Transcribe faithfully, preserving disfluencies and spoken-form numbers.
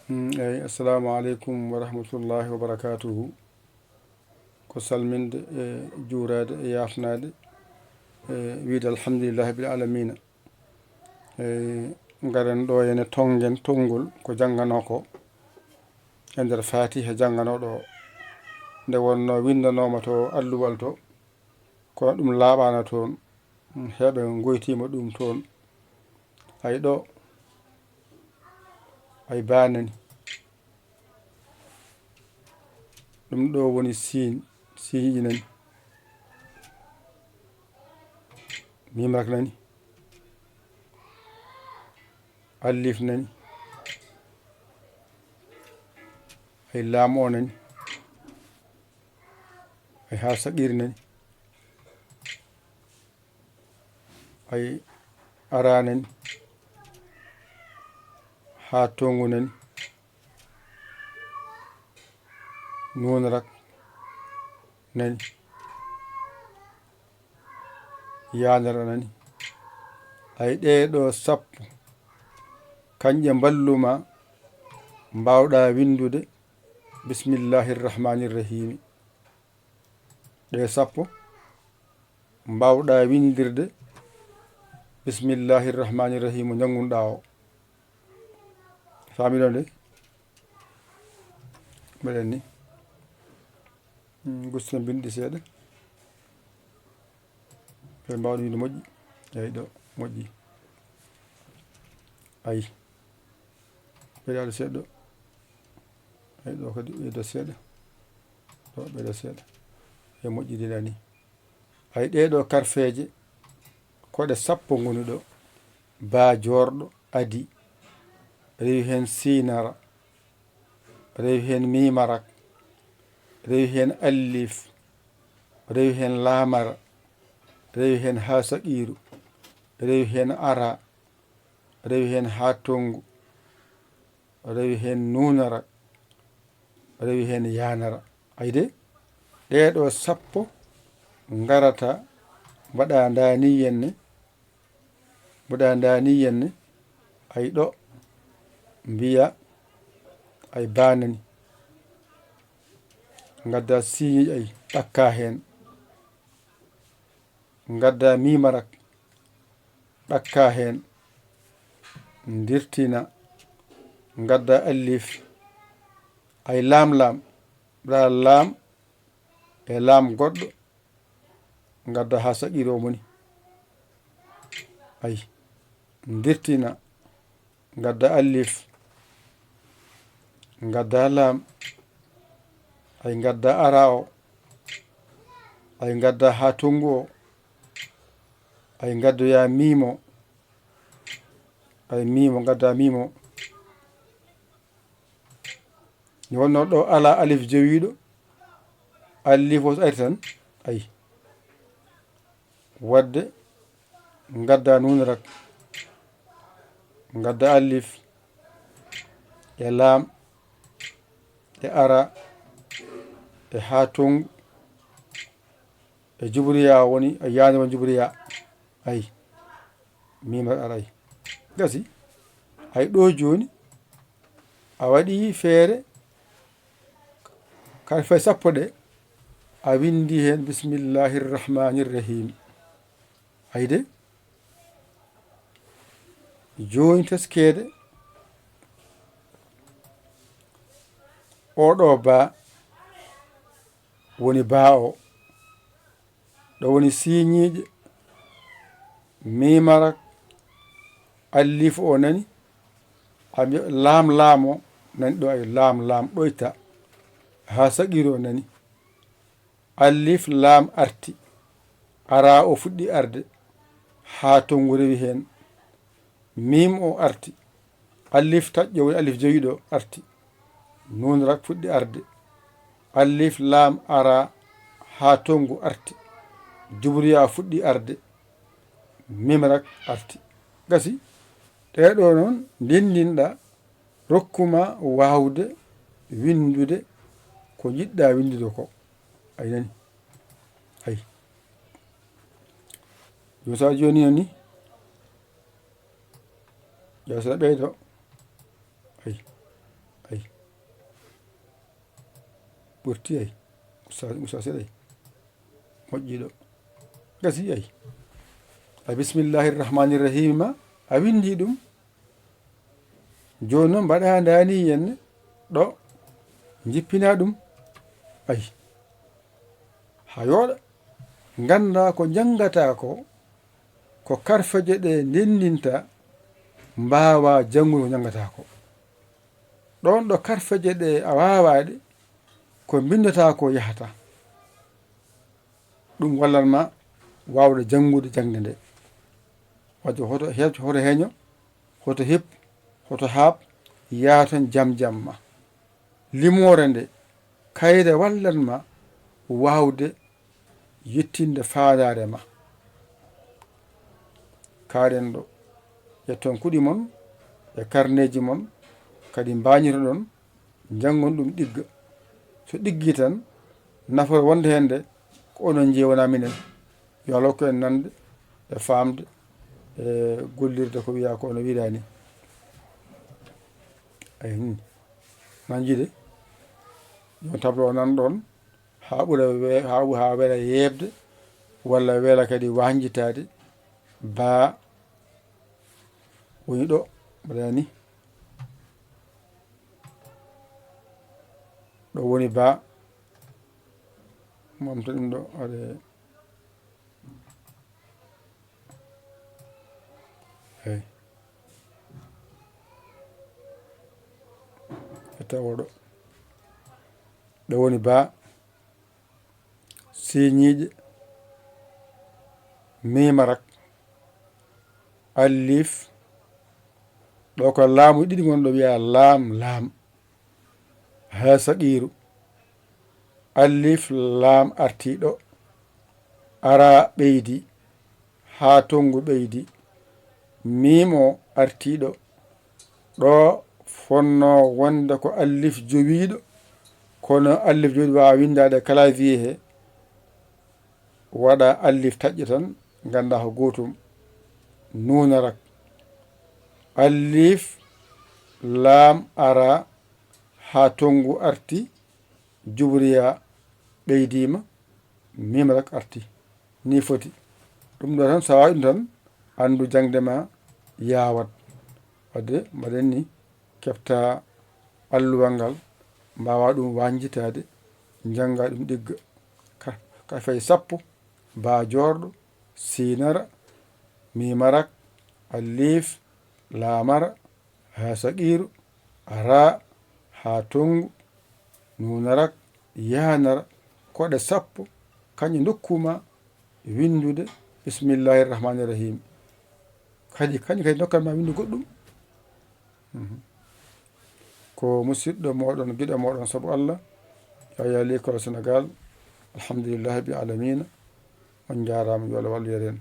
Mm, eyi, assalamu aleykum wa rahmatullahi wa barakatuhu. Ko salminde e juuraade e yaafnaade e wiyde alhamdulillahi rabbil alamina. E ngaren ɗo ene tonngen tonngol ko jannganoo ko e nder Faatiha jannganooɗo o. Nde wonnoo winndanooma to alluwal to, kono ɗum laaɓaano toon, heɓe ngoytiima ɗum toon. Ay ɗo, ay baa nani. Ɗum ɗo woni siin, siiñi nani. Miim rak nani. Alif nani. Ay laam o nani. Ay haa saqiir nani. Ay araa nani. Haa toŋngu nani. Nuun rak nani. Yaanara nani. Ay ɗee ɗo sappo, kañƴe mballu ma mbaawɗaa winndude bismillahi rahmani rahimi. Ɗee sappo mbaawɗaa winndirde bismillahi rahmani rahimi mo njanngunɗaa o. Faami ɗo nde? Mbeɗen ni. Mm, gusten binndi seeɗa. Ɓe mbaawɗo wiide moƴƴi. Eyi ɗo, moƴƴi. Ayi. Ɓeydaade seeɗa ɗo. Ayi ɗo kadi ɓeyda seeɗa. Ɗo ɓeyda seeɗa. E moƴƴi dina ni. Ayi ɗee ɗo karfeeje, ko ɗe sappo ngoni ɗo. Baa joorɗo, adi. Rewi heen siinara. Rewi heen miimarak, rewi heen allif, rewi heen laamara, rewi heen haa saqiiru, rewi heen ara, rewi heen haa tonngu, rewi heen nuunara, rewi heen yaanara. Ayi de, ɗee ɗo sappo ngarata mbaɗa ndaani yenne, mbaɗa ndaani yenne, ay ɗo mbiya ay baanani. Ngadda siiñi ay ɗakka heen. Ngadda miimarak ɗakka heen. Ndirtina. Ngadda allif. Ay laam laam. Mbaɗa laam e laam goɗɗo. Ngadda haa saqiir o moni. Ay. Ndirtina. Ngadda allif. Ngadda laam. Ay ngadda ara o. Ay ngadda haa tonngu o. Ay ngaddoya miimo. Ay miimo, ngadda miimo. Nde wonnoo ɗo alaa alif jowiiɗo, alif o so ari tan, ayi. Waɗde ngadda nuun rak, ngadda alif, e laam, e ara, e haa tonngu, e jubriya woni, e yaande won jubriya, ayi. Miima aray. Gasi. Hay ɗo jooni, a waɗi feere, kadi fay sappo ɗe, a winndi heen bismillahi rahmani rahim. Hay de, jooni teskeede, oɗo baa woni baa o. Ɗo woni siiñiiɗe, miimara, allifu o nani, a mbiya laam laam o nani ɗo, ay laam laam ɗoyta, haa saqiiru o nani. Alif laam arti, ara o fuɗɗi arde, haa to ngu rewi heen. Miim o arti. Alif taƴƴo woni alif jowiiɗo arti. Nuun rak fuɗɗi arde. Alif laam ara haa to ngu arti. Jubriya fuɗɗi arde. Miim rak arti. Gasi. Ɗee ɗoo noon ndenndinɗa, rokkuma waawde winndude ko njiɗɗa winndude ko. Ay nani? Ay. Jooni so a jooni noon ni, yo so ɓeydo. Ay. Ɓurti ay. Usta, usta seɗay. Moƴƴiɗo. Gasi ay. A bismillahi rahmani rahimi ma. A windi ɗum. Jooni noon mbaɗa ndani yen ɗo. Jippina ɗum. Ay. Ha yooɗa. Ngannda ko njanngataa ko, ko karfeje ɗe ndenndinta, mbaawa janngude ko njanngataa ko. Ɗoon ɗo karfeje ɗe a waawaaɗe, ko mbinndataa ko yahata. Ɗum wallan ma waawde janngude jaŋde nde. Wadde hoto heeƴ, hoto heeño, hoto hip, hoto haaɓ, yaaton jam jam ma. Limoore nde, kayre wallan ma waawde yettinde faandaare ma. Kaɗen ɗo, ƴetton kuɗi mon e karneeji mon, kadi mbañitoɗon, njanngon ɗum ɗigga. So ɗiggi tan, nafoore wonde heen nde, ko onon njeyi, wonaa minen. Yo Allah hokku en nande e faamde e gollirde ko wiyaa ko no wiiraa ni. Eyi, hmm. Nan jiide, yo tableau o nan ɗoon, haa ɓura we-, haa ɓu-, haa wela yeeɓde, walla wela kadi wañjitaade. Baa woni ɗo, mbaɗa ni. Ɗo woni baa. Momta ɗum ɗo, waɗe. Eyi. E tawa ɗo. Ɗo woni baa. Siiñiiɗe. Mimarak. Alif. Ɗo ko laamu ɗiɗi ngon ɗo wiyaa laam, laam. Haa saqiiru. Alif laam artii ɗo. Araa ɓeydi. Haa tonngu ɓeydi. Miim o artii ɗo. Ɗo fonnoo wonde ko alif jowiiɗo. Kono alif jowiiɗo waawaa winndaade e clavier he. Waɗa alif taƴƴa tan, ngannda ko gootum. Nuunarak. Alif, laam, araa, haa tonngu arti, jubriyaa ɓeydiima, miimrak arti. Ni foti. Ɗum ɗo tan, so a waɗi ɗum tan, anndu jaŋde ma yaawat. Wadde, mbaɗen ni, keɓta alluwal ngal, mbaawa ɗum wañjitaade, njannga ɗum ɗigga. Ka, ka fay sappo, baa joorɗo, siinara, miimarak, alif, laamara, haa saqiiru, araa, haa tonngu, nuunarak, yaanara, koɗe sappo, kañƴe ndokku ma winndude, bismillahi rahmani rahim. Kadi, kañum kadi ndokkat ma winndu goɗɗum. Mhm. Ko musidɗo mooɗon, giɗo mooɗon sabu Allah, Yaya L'école Sénégal. Alhamdulillahi bi alamina. On njaaraama, yo Allah wallu en.